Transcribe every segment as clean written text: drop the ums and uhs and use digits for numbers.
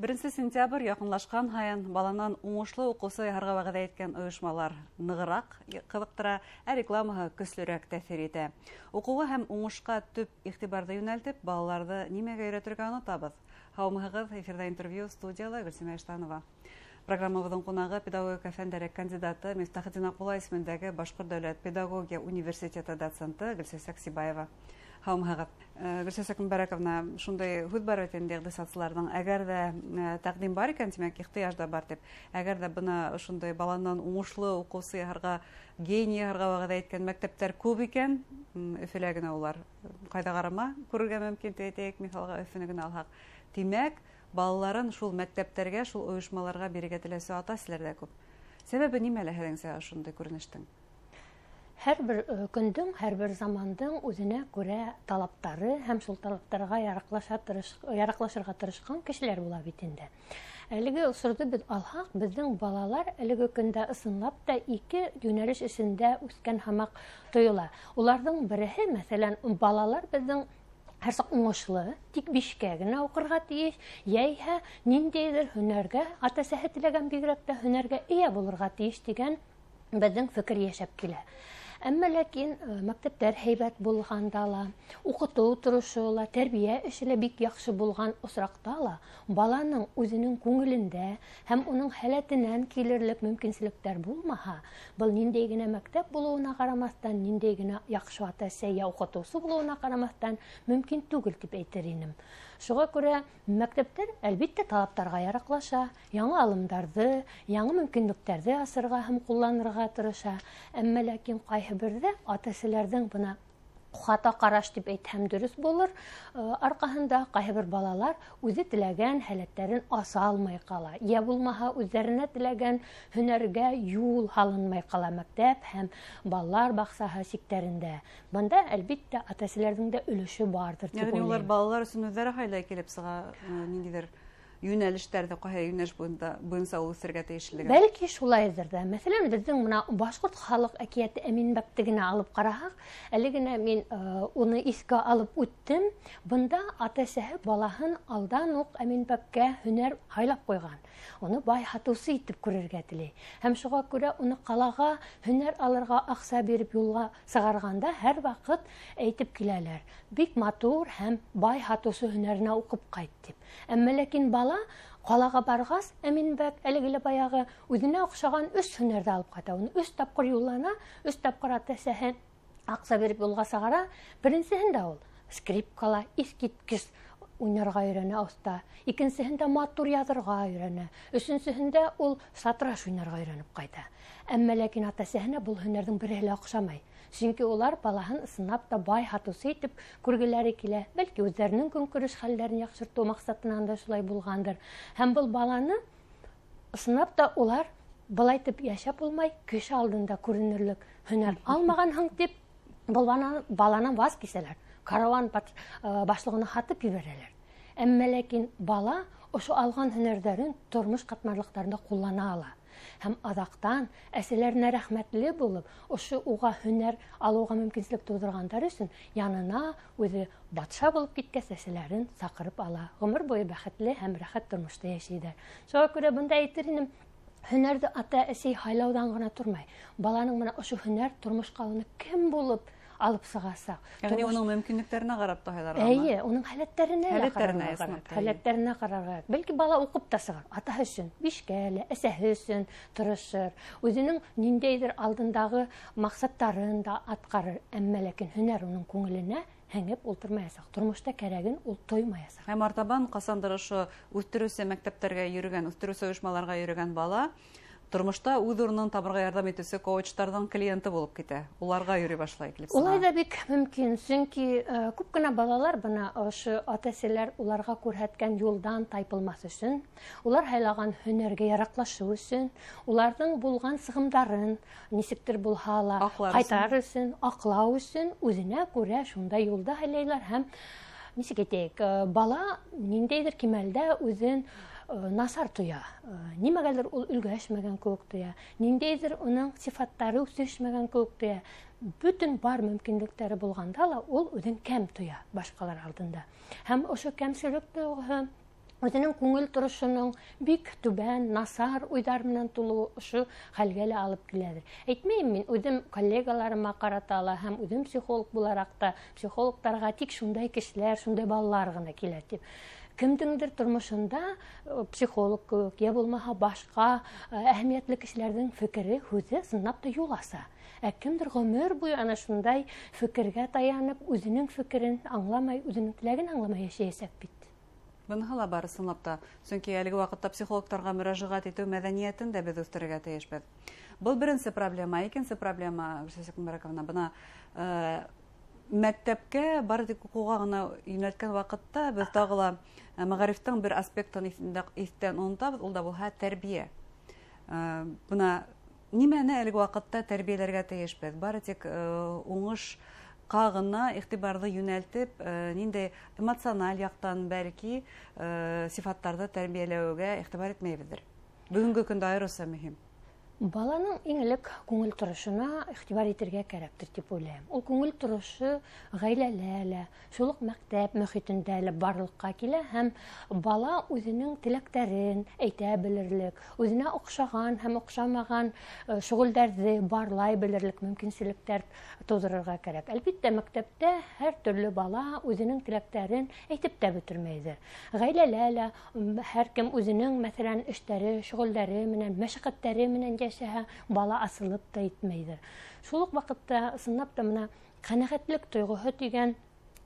1 сентябрь яҡынлашҡан һайын баланан уңышлы уҡыусы яһарға вәғәҙә иткән ойошмалар нығыраҡ ҡыҙыҡтыра, ә рекламаһы көслөрәк тәьҫир итә. Уҡыуға һәм уңышҡа төп иғтибарҙы йүнәлтеп, балаларҙы нимәгә өйрәтергә онотабыҙ? Һаумыһығыҙ, эфирҙа интервью, студияла Гөлсимә Иштанова. Программабыҙҙың ҡунағы педагогика фәндәре кандидаты, Мифтахетдин Аҡмулла исемендәге Башҡорт дәүләт педагогия университеты доценты Гөлсәсәк Сибаева. Һаумыһығыҙ, Гөлсәсәк Мөбәрәковна! Шундай һүҙ бар бит инде иҡтисадсыларҙың: әгәр ҙә тәҡдим бар икән, тимәк, ихтыяж да бар тип. Әгәр ҙә бына ошондай баланан уңышлы уҡыусы яһарға, гений яһарға вәғәҙә иткән мәктәптәр күп икән, Өфөлә генә улар ҡайҙа ҡарама күрергә мөмкин, тип әйтәйек, миҫалға Өфөнө генә алһаҡ, тимәк, балаларын шул мәктәптәргә, шул ойошмаларға бирергә теләүсе ата-әсәләр ҙә күп. Сәбәбе нимәлә, һеҙҙеңсә, ошондай күренештең? Һәр бер көндөң, һәр бер замандың үҙенә күрә талаптары һәм шул талаптарға яраҡлашырға тырышҡан кешеләр була бит инде. Әлеге осорҙо беҙ алһаҡ, беҙҙең балалар әлеге көндә ысынлап та ике йүнәлеш эсендә үҫкән һымаҡ тойола. Уларҙың береһе, мәҫәлән, балалар беҙҙең һәр саҡ уңышлы, тик бишкә генә уҡырға тейеш, йәиһә ниндәйҙер һөнәргә, ата-әсәһе теләгән бигерәк тә һөнәргә эйә булырға тейеш тигән беҙҙең фекер йәшәп килә. Әммә ләкин мәктәптәр һәйбәт булғанда ла, уҡытыу торошо ла, тәрбиә эше лә бик яҡшы булған осраҡта ла баланың үҙенең күңелендә һәм уның һәләтенән килерлек мөмкинселектәр булмаһа, был ниндәй генә мәктәп булыуына ҡарамаҫтан, ниндәй генә яҡшы ата-әсә йә уҡытыусы булыуына ҡарамаҫтан, мөмкин түгел тип әйтер инем. Шуға күрә мәктәптәр, әлбиттә, талаптарға яраҡлаша, яңы алымдарҙы, яңы мөмкинлектәрҙе асырға һәм ҡулланырға тырыша. Әммә ләкин ҡайһы берҙә ата-әсәләрҙең бына хата ҡараш тип әйтһәм дөрөҫ булыр, арҡаһында ҡайһы бер балалар үҙе теләгән һәләттәрен аса алмай ҡала, йә булмаһа үҙҙәренә теләгән һөнәргә юл һалынмай ҡала мәктәп һәм балалар баҡсаһы сиктәрендә. Бында, әлбиттә, ата-әсәләрҙең дә өлөшө барҙыр тип Йәғни улар уйлайым. балалар өсөн үҙҙәре һайлай килеп сыға ниндәйҙер йүнәлештәрҙе, ҡайһы йүнәлеш буйынса ул үҫергә тейешлеген. Бәлки шулайҙыр ҙа. Мәҫәлән, беҙҙең бына башҡорт халыҡ әкиәте Әминбәкте генә алып ҡараһаҡ, әле генә мин уны иҫкә алып үттем. Бында ата-әсәһе балаһын алдан уҡ Әминбәккә һөнәр һайлап ҡуйған. Уны бай һатыусы итеп күрергә теләй. Һәм шуға күрә уны ҡалаға һөнәр алырға аҡса биреп юлға сығарғанда һәр ваҡыт әйтеп киләләр: бик матур һәм бай һатыусы һөнәренә уҡып ҡайт тип. Әммә ләкин бала ҡалаға барғас, Әминбәк әлеге лә баяғы үҙенә оҡшаған өс һөнәрҙе алып ҡайта. Уны өс тапҡыр юллана, өс тапҡыр ата-әсәһе аҡса биреп юлға сығара. Беренсеһендә ул скрипкала иҫ киткес уйнарға өйрәнә оҫта, икенсеһендә матур яҙырға өйрәнә, өсөнсөһөндә ул сатраш уйнарға өйрәнеп ҡайта. Әммә ләкин ата-әсәһенә был һөнәрҙең береһе лә оҡшамай. Сөнки улар балаһын ысынлап та бай һатыусы итеп күргеләре килә. Бәлки үҙҙәренең көнкүреш хәлдәрен яҡшыртыу маҡсатынан да шулай булғандыр. Һәм был баланы ысынлап та улар былай итеп йәшәп булмай, кеше алдында күренерлек һөнәр алмағанһың тип был баланан ваз кисәләр. Карауан башлығына һатып ебәрәләр. Әммә ләкин бала ошо алған һөнәрҙәрен тормош ҡатмарлыҡтарында ҡуллана ала. Һәм аҙаҡтан әсәләренә рәхмәтле булып, ошо уға һөнәр алыуға мөмкинселек тыуҙырғандар өсөн янына үҙе батша булып киткәс әсәләрен саҡырып ала. Ғүмер буйы бәхетле һәм рәхәт тормошта йәшәйҙәр. Шуға күрә бында әйтер инем, һөнәрҙе ата-әсәй һайлауҙан ғына тормай. Баланың бына ошо һөнәр тормошҡа уны кем булып алып сығасаҡ. Йәғни уның мөмкинлектәренә ҡарап та һайларға ла. Эйе, уның һәләттәренә лә Һәләттәренә ҡарарға ясмыҡ, кәрәк. эйе. Һәләттәренә ҡарарға. Бәлки бала уҡып та сығар. Атаһы өсөн бишкә лә, әсәһе өсөн тырышыр. Үҙенең ниндәйҙер алдындағы маҡсаттарын да атҡарыр. Әммә ләкин һөнәр уның күңеленә һеңеп ултырмаясаҡ. Тормошта кәрәген ул тоймаясаҡ. Һәм артабан ҡасандыр ошо үҫтереүсе мәктәптәргә йөрөгән, үҫтереүсе ойошмаларға йөрөгән бала тормошта үҙ урынын табырға ярҙам итеүсе коучтарҙың клиенты булып китә. Уларға йөрөй башлай килеп сыға. Улай ҙа бик мөмкин, сөнки күп кенә балалар бына ошо ата-әсәләр уларға күрһәткән юлдан тайпылмаҫ өсөн, улар һайлаған һөнәргә яраҡлашыу өсөн, уларҙың булған сығымдарын нисектер булһа ла Аҡлар өсөн. ҡайтарыр өсөн, аҡлау өсөн үҙенә күрә шундай юлда һайлайлар һәм нисек әйтәйек, бала ниндәйҙер кимәлдә үҙен насар тоя. Нимәгәлер ул өлгәшмәгән кеүек тоя, ниндәйҙер уның сифаттары үҫешмәгән кеүек тоя. Бөтөн бар мөмкинлектәре булғанда ла ул үҙен кәм тоя башҡалар алдында. Һәм ошо кәмселек тойғоһо Үҙенең күңел торошоноң бик түбән, насар уйҙар менән тулыуы ошо хәлгә лә алып киләлер. Әйтмәйем мин, үҙем коллегаларыма ҡарата ла һәм үҙем психолог булараҡ та психологтарға тик шундай кешеләр, шундай балалар ғына килә тип. Кемдеңдер тормошонда психолог кеүек, йә булмаһа башҡа әһәмиәтле кешеләрҙең фекере, һүҙе ысынлап та юл аса. Ә кемдер ғүмер буйы ана шундай фекергә таянып, үҙенең фекерен аңламай, үҙенең теләген аңламай йәшәйәсәк бит. Быныһы ла бар ысынлап та. Сөнки әлеге ваҡытта психологтарға мөрәжәғәт итеү мәҙәниәтен дә беҙ үҫтерергә тейешбеҙ. Был беренсе проблема. Икенсе проблема, Гөлсәсәк Мөбәрәковна, бына мәктәпкә бары тик уҡыуға ғына йүнәлткән ваҡытта беҙ тағы ла мәғарифтың бер аспектын иҫтән онотабыҙ, ул да булһа тәрбиә. Бына нимәне әлеге ваҡытта тәрбиәләргә тейешбеҙ? Бары тик уңыш ғына иғтибарҙы йүнәлтеп, ниндәй эмоциональ яҡтан бәлки сифаттарҙы тәрбиәләүгә иғтибар итмәйбеҙҙер. Бөгөнгө көндә айырыуса мөһим. Баланың иң элек күңел торошона иғтибар итергә кәрәктер тип уйлайым. Ул күңел торошо ғаиләлә лә, шул уҡ мәктәп мөхитендә лә барлыҡҡа килә һәм бала үҙенең теләктәрен әйтә белерлек, үҙенә оҡшаған һәм оҡшамаған шөғөлдәрҙе барлай белерлек мөмкинселектәр тыуҙырырға кәрәк. Әлбиттә, мәктәптә һәр төрлө бала үҙенең теләктәрен әйтеп тә бөтөрмәйҙер. Ғаиләлә лә һәр кем үҙенең, мәҫәлән, эштәре, шөғөлдәре менән, мәшәҡәттәре менән йәшәһә, бала асылып та итмәйҙер. Шул уҡ ваҡытта ысынлап та бына ҡәнәғәтлек тойғоһо тигән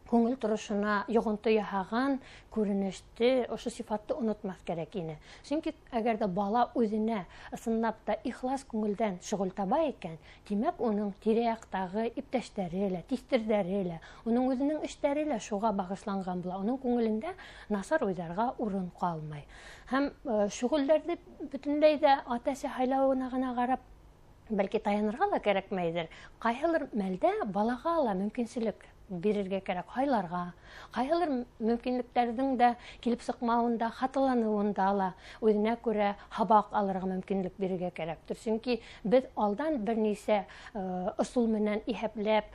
күңел торошона йоғонто яһаған күренеште, ошо сифатты онотмаҫ кәрәк ине. Сөнки әгәр ҙә бала үҙенә ысынлап та ихлас күңелдән шөғөл таба икән, тимәк, уның тирә-яҡтағы иптәштәре лә, тиҫтерҙәре лә, уның үҙенең эштәре лә шуға бағышланған була. Уның күңелендә насар уйҙарға урын ҡалмай. Һәм шөғөлдәрҙе бөтөнләй ҙә ата-әсә һайлауына ғына ҡарап бәлки таянырға ла кәрәкмәйҙер. Ҡайһылыр мәлдә балаға ла мөмкинселек бирергә кәрәк, һайларға. Ҡайһылыр мөмкинлектәрҙең дә килеп сыҡмауында, хаталаныуында ла үҙенә күрә һабаҡ алырға мөмкинлек бирергә кәрәктер. Сөнки беҙ алдан бер нисә ысул менән иҫәпләп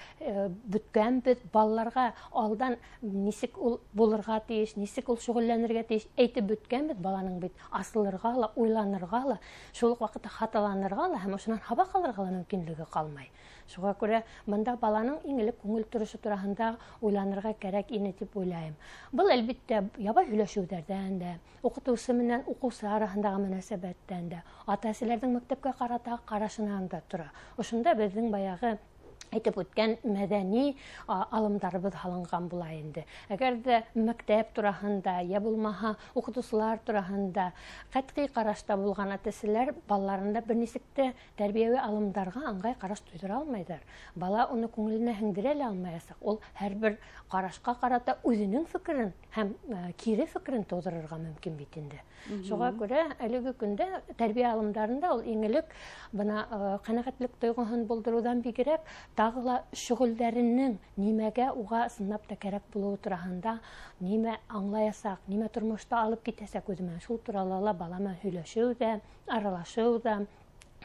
бөткәнбеҙ. Балаларға алдан нисек ул булырға тейеш, нисек ул шөғөлләнергә тейеш әйтеп бөткәнбеҙ. Баланың бит асылырға ла, уйланырға ла, шул уҡ ваҡытта хаталанырға ла һәм ошонан һабаҡ алырға ла мөмкинлеге ҡалмай. Шуға күрә бында баланың иң элек күңел торошо тураһында уйланырға кәрәк ине тип уйлайым. Был әлбиттә ябай һөйләшеүҙәрҙән дә, уҡытыусы менән уҡыусы араһындағы мөнәсәбәттән дә, ата-әсәләрҙең мәктәпкә ҡарата ҡарашынан да тора. Ошонда беҙҙең баяғы әйтеп үткән мәҙәни алымдарыбыҙ һалынған була инде. Әгәр ҙә мәктәп тураһында, йә булмаһа уҡытыусылар тураһында ҡәтғи ҡарашта булған ата-әсәләр балаларында бер нисек тә тәрбиәүи алымдарға ыңғай ҡараш тойҙора алмайҙар. Бала уны күңеленә һеңдерә лә алмаясаҡ. Ул һәр бер ҡарашҡа ҡарата үҙенең фекерен һәм кире фекерен тыуҙырырға мөмкин бит инде. Шуға күрә әлеге көндә тәрбиә алымдарында ул иң элек бына ҡәнәғәтлек тойғоһон булдырыуҙан бигерәк тағы ла шөғөлдәренең нимәгә уға ысынлап та кәрәк булыуы тураһында, нимә аңлаясаҡ, нимә тормошта алып китәсәк үҙе менән, шул турала ла бала менән һөйләшеү ҙә, аралашыу ҙа,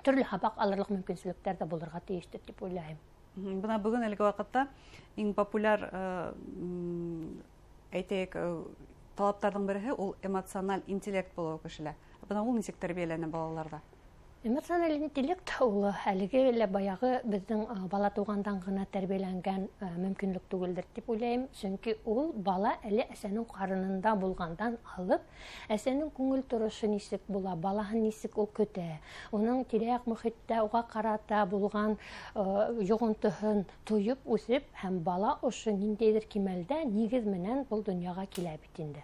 төрлө һабаҡ алырлыҡ мөмкинселектәр ҙә булырға тейештер тип уйлайым. Бына бөгөн әлеге ваҡытта иң популяр, әйтәйек, талаптарҙың береһе ул эмоциональ интеллект булыуы кешелә. Бына ул нисек тәрбиәләнә балаларҙа? Эмоциональ интеллект ул әлеге лә баяғы беҙҙең бала тыуғандан ғына тәрбиәләнгән мөмкинлек түгелдер тип уйлайым. Сөнки ул бала әле әсәнең ҡарынында булғандан алып, әсәнең күңел торошо нисек була, балаһын нисек ул көтә, уның тирә-яҡ мөхиттә уға ҡарата булған йоғонтоһон тойоп үҫеп, һәм бала ошо ниндәйҙер кимәлдә нигеҙ менән был донъяға килә бит инде.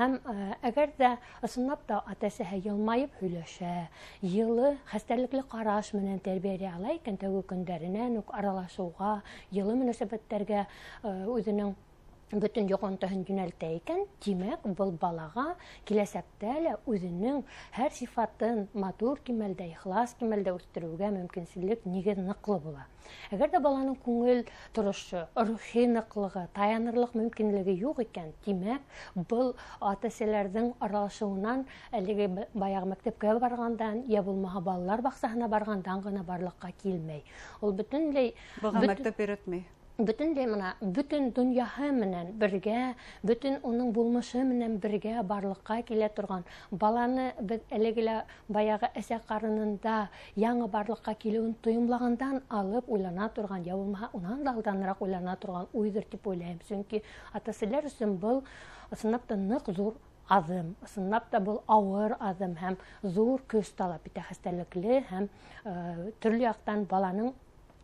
Һәм әгәр ҙә ысынлап та ата-әсәһе йылмайып һөйләшә, йылы хәстәрлекле ҡараш менән тәрбиәләй ала икән, тәүге көндәренән үк аралашыуға, йылы мөнәсәбәттәргә үҙенең бөтөн йоғонтоһон йүнәлтә икән, тимәк, был балаға киләсәктә лә үҙенең һәр сифатын матур кимәлдә, ихлас кимәлдә үҫтереүгә мөмкинселек нигеҙ ныҡлы була. Әгәр ҙә баланың күңел торошо, рухи ныҡлығы, таянырлыҡ мөмкинлеге юҡ икән, тимәк, был ата-әсәләрҙең аралашыуынан әлеге баяғы мәктәпкә барғандан, йә булмаһа балалар баҡсаһына барғандан ғына барлыҡҡа килмәй. Ул бөтөнләй Быға мәктәп өйрәтмәй. Бөтөнләй мына бөтөн донъяһы менән бергә, бөтөн уның булмышы менән бергә барлыҡҡа килә торған баланы беҙ әлеге лә баяғы әсә ҡарынында яңы барлыҡҡа килеүен тойомлағандан алып уйлана торған, я булмаһа унан да алданыраҡ уйлана торған уйҙыр тип уйлайым. Сөнки ата-әсәләр өсөн был ысынлап та ныҡ ҙур аҙым, ысынлап та был ауыр аҙым һәм ҙур көс талап итә, хәстәрлекле һәм төрлө яҡтан баланың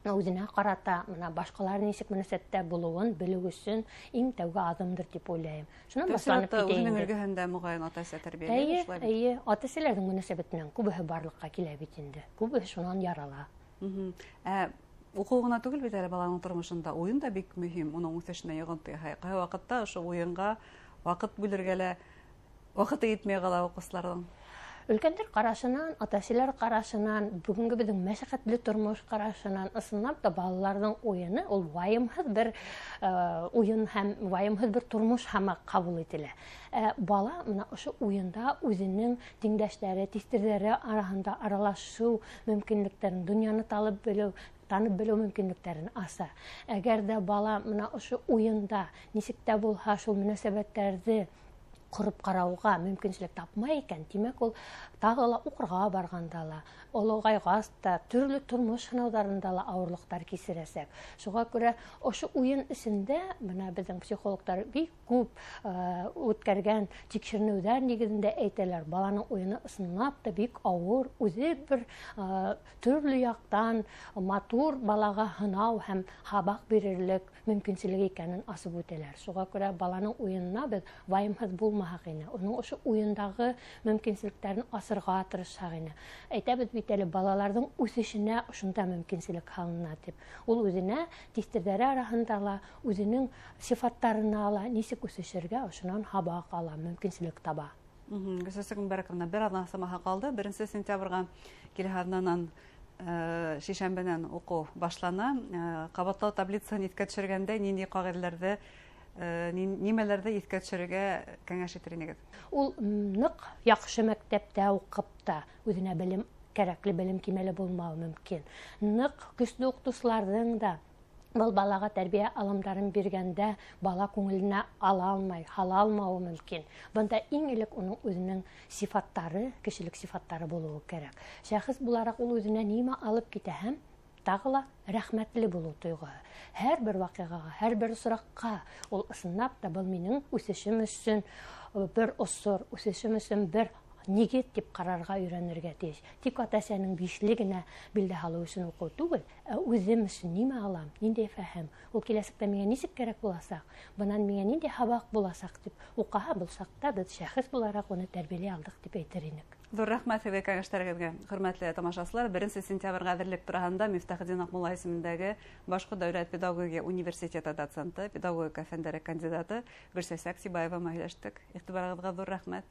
үҙенә ҡарата мына башҡалар нисек мөнәсәбәттә булыуын белеү өсөн иң тәүге аҙымдыр тип уйлайым. Шунан башланып китә Үҙенең инде. өлгөһөндә моғайын ата-әсә тәрбиәләй, Эйе, шулай бит? эйе, ата-әсәләрҙең мөнәсәбәтенән күбеһе барлыҡҡа килә бит инде. Күбеһе шунан ярала. Уҡыу ғына түгел бит әле баланың тормошонда, уйын да бик мөһим, уның үҫешенә йоғонто яһай. Ҡайһы ваҡытта ошо уйынға ваҡыт бүлергә лә ваҡыты етмәй ҡала уҡыусыларҙың. Өлкәндәр ҡарашынан, ата-әсәләр ҡарашынан, бөгөнгө беҙҙең мәшәҡәтле тормош ҡарашынан, ысынлап та балаларҙың уйыны ул вайымһыҙ бер уйын һәм вайымһыҙ бер тормош һымаҡ ҡабул ителә. Бала мына ошо уйында үҙенең тиңдәштәре, тиҫтерҙәре араһында аралашыу мөмкинлектәрен, донъяны талып белеү, танып белеү мөмкинлектәрен аса. Әгәр ҙә бала мына ошо уйында нисек тә булһа шул мөнәсәбәттәрҙе ҡороп ҡарауға мөмкинселек тапмай икән, тимәк ул тағы ла уҡырға барғанда ла, олоғайғас та, төрлө тормош һынауҙарында ла ауырлыҡтар кисерәсәк. Шуға күрә ошо уйын эсендә бына беҙҙең психологтар бик күп үткәргән тикшеренеүҙәр нигеҙендә әйтәләр, баланың уйыны ысынлап та бик ауыр, үҙе бер төрлө яҡтан матур балаға һынау һәм һабаҡ бирерлек мөмкинселеге икәнен асып үтәләр. Шуға күрә баланың уйынына беҙ вайымһыҙ булмаһаҡ ине, уның ошо уйындағы мөмкинселектәрен асырға тырышһаҡ ине. Әйтәбеҙ бит әле, балаларҙың үҫешенә ошонда мөмкинселек һалына тип. Ул үҙенә тиҫтерҙәре араһында ла, үҙенең сифаттарына ла нисек үҫешергә ошонан һабаҡ ала, мөмкинселек таба. Гөлсәсәк Мөбәрәковна, бер аҙна самаһы ҡалды. 1 сентябрға киләһе аҙнанан шишәмбенән уҡыу башлана. Ҡабатлау таблицаһын иҫкә төшөргәндә ниндәй ҡағиҙәләрҙе нимәләрҙе иҫкә төшөрөргә кәңәш итер инегеҙ? Ул ныҡ яҡшы мәктәптә уҡып та үҙенә кәрәкле белем кимәле булмауы мөмкин. Ныҡ көслө уҡытыусыларҙың да был балаға тәрбиә алымдарын биргәндә бала күңеленә ала алмай, һала алмауы мөмкин. Бында иң элек уның үҙенең сифаттары, кешелек сифаттары булыуы кәрәк. Шәхес булараҡ ул үҙенә нимә алып китә һәм тағы ла рәхмәтле булыу тойғоһо. Һәр бер ваҡиғаға, һәр бер осраҡҡа ул ысынлап та был минең үҫешем өсөн бер осор, үҫешем өсөн бер нигеҙ тип ҡарарға өйрәнергә тейеш. Тик ата-әсәнең бишле генә билдә һалыу өсөн уҡыу түгел, ә үҙем өсөн нимә алам, ниндәй фәһем, ул киләсәктә миңә нисек кәрәк буласаҡ, бынан миңә ниндәй һабаҡ буласаҡ тип уҡыһа, был саҡта беҙ шәхес булараҡ уны тәрбиәләй алдыҡ тип әйтер инек. Ҙур рәхмәт һеҙгә кәңәштәрегеҙгә, хөрмәтле тамашасылар. 1 сентябргә әҙерлек тураһында Мифтахетдин Аҡмулла исемендәге Башҡорт дәүләт педагогия университеты доценты, педагогика фәндәре кандидаты Гөлсәсәк Сибаева менән һөйләштек. Иғтибарығыҙға ҙур рәхмәт.